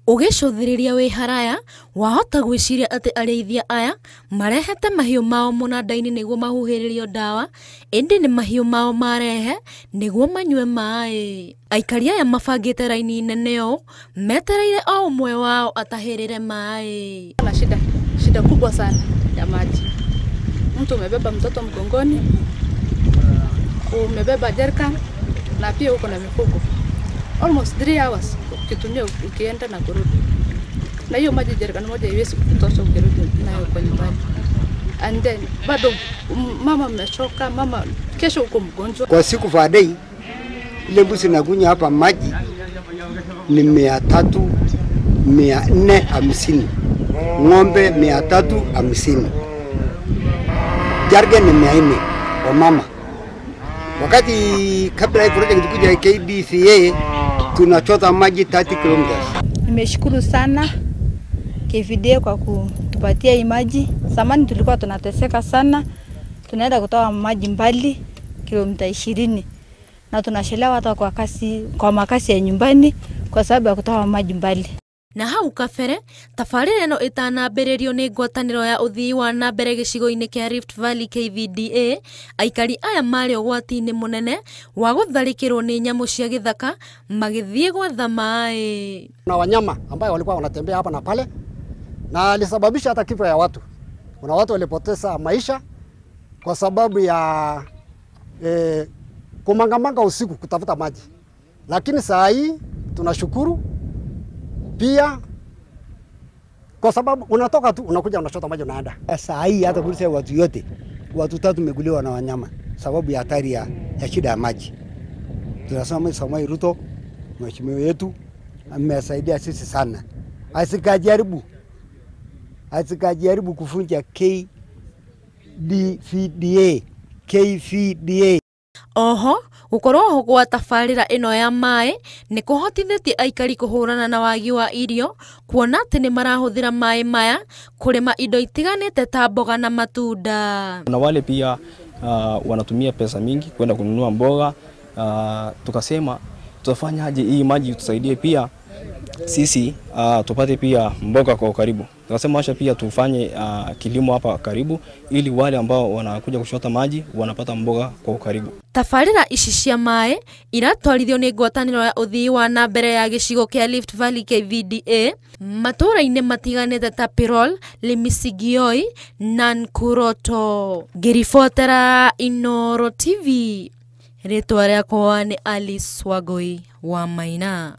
Ũgĩcũthĩrĩria wĩ haraya wahota gwĩciria atĩ arĩithia aya marehete mahiũ mao mũnanda-inĩ nĩguo mahuhĩrĩrio ndawa, ĩndĩ nĩ mahiũ mao marehe nĩguo manyue maĩ. Aikari aya mabangĩte raini nene ũũ metereire o ũmwe wao atahĩrĩre maĩ. Na shida kubwa sana ya maji. Mtu umebeba mtoto mgongoni, umebeba jerrycan na pia uko na mifugo. Almost 3 hours ukitumia ukienda na kurudi. Na hiyo maji jerrycan moja haiwezi kutosha ukirudi nayo kwa nyumbani. And then bado mama mmechoka, mama kesho uko mgonjwa. Kwa siku for day ile mbuzi nakunywa hapa maji ni 300, 450. Ng'ombe 350. Jargon ni 400 kwa mama. Wakati kabla ya project kuja KBCA tunachota maji 30 kilometers. Nimeshukuru sana KVDA kwa kutupatia hii maji. Zamani tulikuwa tunateseka sana. Tunaenda kutoa maji mbali kilomita 20 na tunachelewa hata kwa makasi ya nyumbani kwa sababu ya kutoa maji mbali. Na hau kabere tabarĩra ĩno ĩtanambĩrĩrio nĩ ngwatanĩro ya ũthii wa na mbere gĩcigo-inĩ kĩa Rift Valley KVDA, aikari aya marĩ ũgwati-inĩ mũnene wa gũtharĩkĩrwo nĩ nyamũ cia gĩthaka magĩthiĩ gwetha maĩ. Na wanyama ambayo walikuwa wanatembea hapa na pale na alisababisha hata kifo ya watu. Kuna watu walipoteza maisha kwa sababu ya kumangamanga usiku kutafuta maji. Lakini saa hii tunashukuru pia kwa sababu unatoka tu unakuja unachota maji unaenda. Saa hii hata kulisa watu yote, watu 3 mekuliwa na wanyama sababu ya hatari ya shida ya maji. Tunasema Samoei Ruto mheshimiwa wetu amesaidia sisi sana. Asikajaribu kufunja KVDA. Oho gukorwo gwa tabarĩra ĩno ya maĩ nĩ kũhotithĩtie aikari kũhũrana na wagi wa irio kuona atĩ nĩ marahũthĩra maĩ maya kũrĩma indo itiganĩte ta mboga na matunda. Na wale pia wanatumia pesa mingi kwenda kununua mboga. Tukasema tutafanyaje hii maji tusaidie pia sisi tupate pia mboga kwa karibu. Tukasema acha pia tufanye kilimo hapa karibu ili wale ambao wanakuja kuchota maji wanapata mboga kwa karibu. Tabarĩra ici cia maĩ iratwarithio nĩ ngwatanĩro ya ũthii wa na mbere ya gĩcigo kĩa Rift Valley KVDA matũũra-inĩ matiganĩte ta Pirol, Lemisigioi na Nkuroto. Ngĩribotera Inooro TV, rĩtwa rĩakwa nĩ Alice Wangui wa Maina.